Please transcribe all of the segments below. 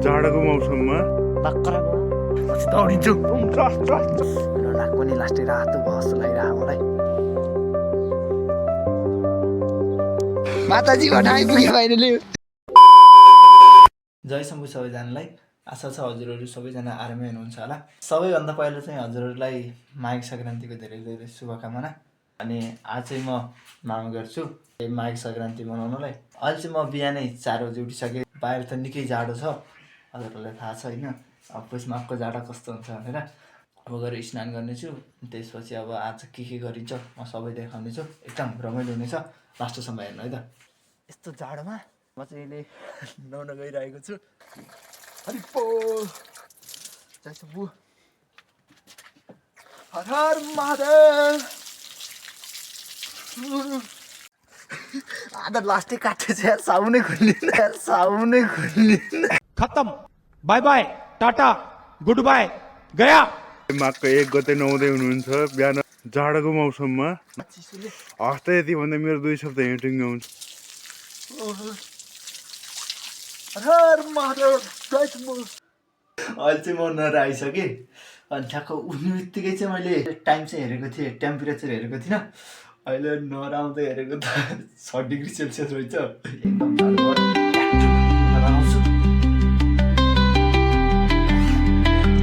जाडोको मौसममा बाख्राको पछि दौडिन्छु नाक पनि लास्टै रातो भयो जस्तो लागिरहेको मलाई। माताजी भन्न आइपुग्यो फाइनली। जय शम्भु सबैजनालाई। आशा छ हजुरहरू सबैजना आरामै हुनुहुन्छ होला। सबैभन्दा पहिला चाहिँ हजुरहरूलाई माघे सङ्क्रान्तिको धेरै धेरै शुभकामना। अनि आज चाहिँ म मामा गर्छु माघे सङ्क्रान्ति मनाउनलाई। अहिले चाहिँ म बिहानै 4 बजी उठिसकेँ। बाहिर त निकै जाडो छ, हजुरहरूलाई थाहा छ होइन अब पुसमाघको जाडो कस्तो हुन्छ भनेर। अब गएर स्नान गर्नेछु, त्यसपछि अब आज के गरिन्छ म सबै देखाउनेछु। एकदम रमाइलो हुनेछ, लास्टसम्म हेर्नु है त। यस्तो जाडोमा म चाहिँ अहिले नुहाउन गइरहेको छु। हरिपो जय शम्भु हर हर महादेव। आधा लास्टै काटेछ यार, साउनै खुल्लिन यार, साउनै खुल्लिन। खत्म, bye bye, tata, good bye, गया। माघको 1 गते नुहाउँदै हुनुहुन्छ बिहान जाडोको मौसममा। चिसोले हस्ता यति भन्दा मेरो 2 सप्ताह हिँटिङ आउँछ। हर महादेव जय शम्भु। अहिले चाहिँ म नुहाएर आइसकेँ। अनि ठ्याक्क उठ्ने बित्तिकै चाहिँ मैले टाइम चाहिँ हेरेको थिएँ, टेम्परेचर हेरेको थिइनँ। अहिले नुहाएर आउँदै हेरेको त 6 डिग्री सेल्सियस रहेछ। एकदम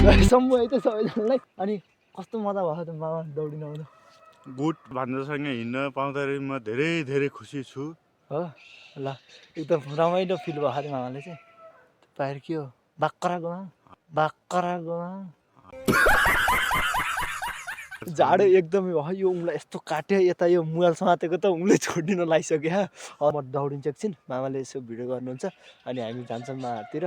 जय शम्भु है त सबैजनालाई। अनि कस्तो मजा भयो त मामा दौडिन आउनु। गुड भान्जासँग हिँड्न पाउँदाखेरि म धेरै धेरै खुसी छु। हो ल, एकदम रमाइलो फिल भयो अरे मामाले चाहिँ। बाहिर के हो, बाख्राकोमा जाडो एकदमै भयो। यो उम्ला यस्तो काट्यो, यता यो मुवाल समातेको त उम्ले छोडिन लागिसक्यो। अब म दौडिन्छ एकछिन, मामाले यसो भिडियो गर्नुहुन्छ अनि हामी जान्छौँ माहरूतिर।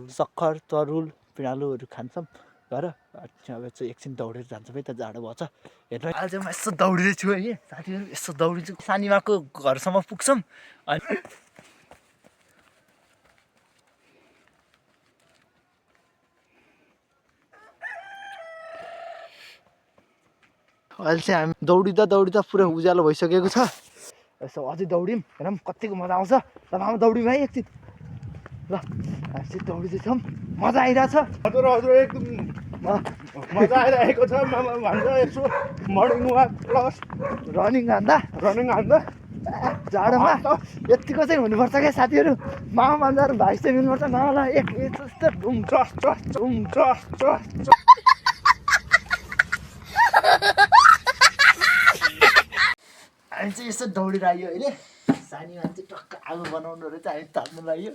सक्खर तरुल पिँडालुहरू खान्छौँ घर। अब चाहिँ एकछिन दौडेर जान्छौँ है त, जाडो भयो छ हेर्नु। अहिले चाहिँ म यसो दौडिँदैछु है साथीहरू, यसो दौडिन्छु। सानीमाको घरसम्म पुग्छौँ अनि अहिले चाहिँ हामी दौडिँदा पुरा उज्यालो भइसकेको छ। यसो अझै दौड्यौँ, हेरौँ कतिको मजा आउँछ। ल मामा दौड्यौँ है एकछिन। ल हामी चाहिँ दौडिँदैछौँ, मजा आइरहेछ। हजुर हजुर एकदम मजा आइरहेको छ। मामा भन्छ यसो मर्निङ वाक प्लस रनिङ हान्दा जाडोमा यतिको चाहिँ हुनुपर्छ क्या साथीहरू। मामा भन्छ भाइ चाहिँ मिल्नुपर्छ। मामालाई एक यस्तो डुम चस चस डुम चस चस। हामी चाहिँ यसो दौडेर आयो अहिले। सानी मान्छे टक्क आगो बनाउनु रहेछ, हामी ताप्नु लाग्यो।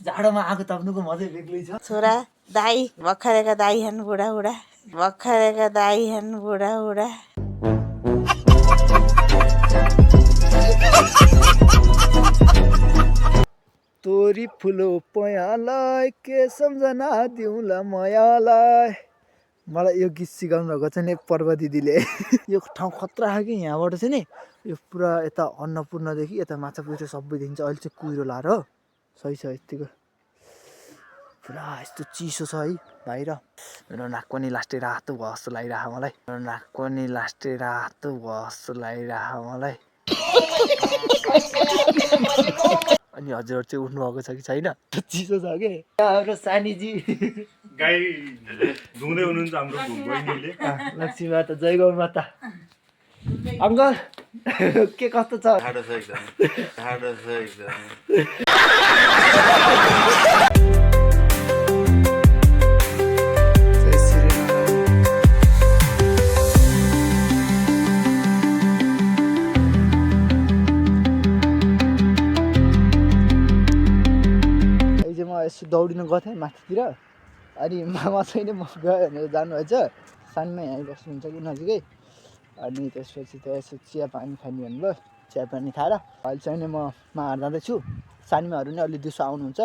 जाडोमा आगो ताप्नुको मजै बेग्लै छ। छोरा दाई भर्खरेका दाई हन् बुढा भर्खरेका दाई हन् बुढा। तोरी फुलो पयालाई के सम्झना दिउँला मायालाई। मलाई यो गीत सिकाउनु भएको चाहिँ नि पर्व दिदीले। यो ठाउँ खतरा छ कि यहाँबाट चाहिँ नि यो पुरा यता अन्नपूर्णदेखि यता माछापुच्छ्रे सबै देखिन्छ। अहिले चाहिँ कुहिरो लाएर हो, सही छ यतिको। पुरा यस्तो चिसो छ है बाहिर। मेरो नाक पनि लास्टै रातो भयो जस्तो लागिरहेको मलाई। अनि हजुरहरू चाहिँ उठ्नु भएको छ कि छैन? चिसो छ कि हाम्रो सानीजी गाई धुँदै हुनुहुन्छ हाम्रो बहिनीले। लक्ष्मी माता जय गौ माता। अङ्कल के कस्तो छ? जाडो छ एकदम। यसो दौडिन गएको थिएँ माथितिर। अनि मामा छैन, म गयो भनेर जानुभएछ। सानमै यहाँ बस्नुहुन्छ कि नजिकै। अनि त्यसपछि त यसो चिया पानी खाने भन्नुभयो, चिया पानी खाएर अहिले चाहिँ नि म मामा जाँदैछु। सानीमाहरू नि अलि दिउँसो आउनुहुन्छ,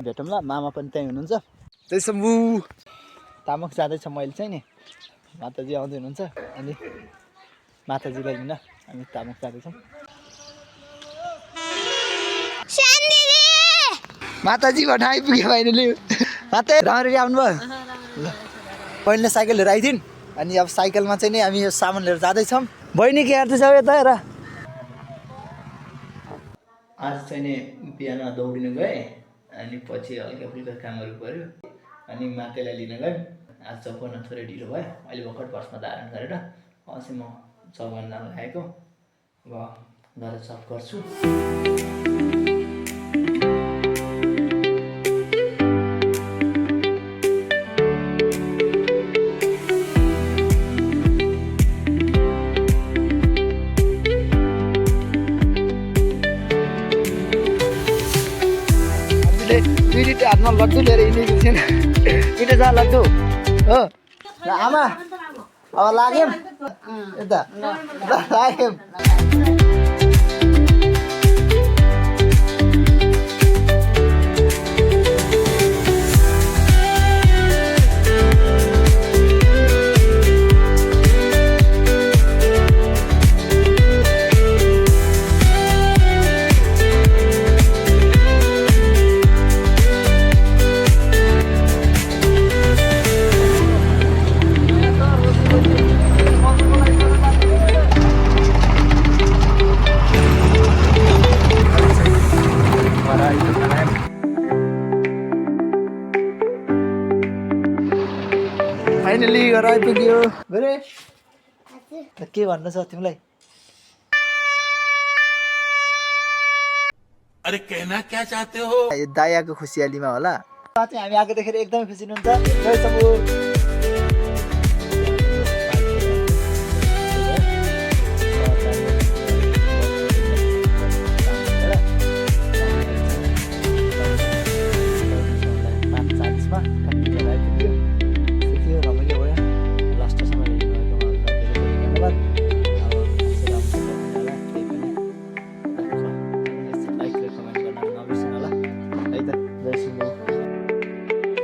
भेटौँ ल। मामा पनि त्यहीँ हुनुहुन्छ। जय शम्भु। तामक जाँदैछ मैले चाहिँ नि, माताजी आउँदै हुनुहुन्छ। अनि माताजीलाई लिन हामी तामक जाँदैछौँ। माताजी भन्न आइपुग्यो फाइनली। माता राम्ररी आउनुभयो। ल बहिनीले साइकल लिएर आइथिन्। अनि अब साइकलमा चाहिँ नि हामी यो सामान लिएर जाँदैछौँ। बहिनी के हेर्दैछ यता हेर। आज चाहिँ नि बिहान दौडिनु गएँ। अनि पछि हल्का फुल्का कामहरू पऱ्यो अनि माकेलाई लिन गएँ। आज चौपन्न थोरै ढिलो भयो। अहिले भर्खर बसमा धारण गरेर अझै म चौबन्न जान लागेको। अब गएर सफ गर्छु। पिरिट हातमा लड्डु लिएर हिँडेको थिएन। पिटे जा लड्डु हो र आमा अब लाग्यौँ यता लाग्यौँ। फाइनली घर आइपुग्यो बरे। के भन्नु छ तिमीलाई? अरे कहना क्या चाहते हो? यो दायाको खुसियालीमा होला। चाहिँ हामी आएको देखेर एकदमै खुसी हुनुहुन्छ। जय शम्भु।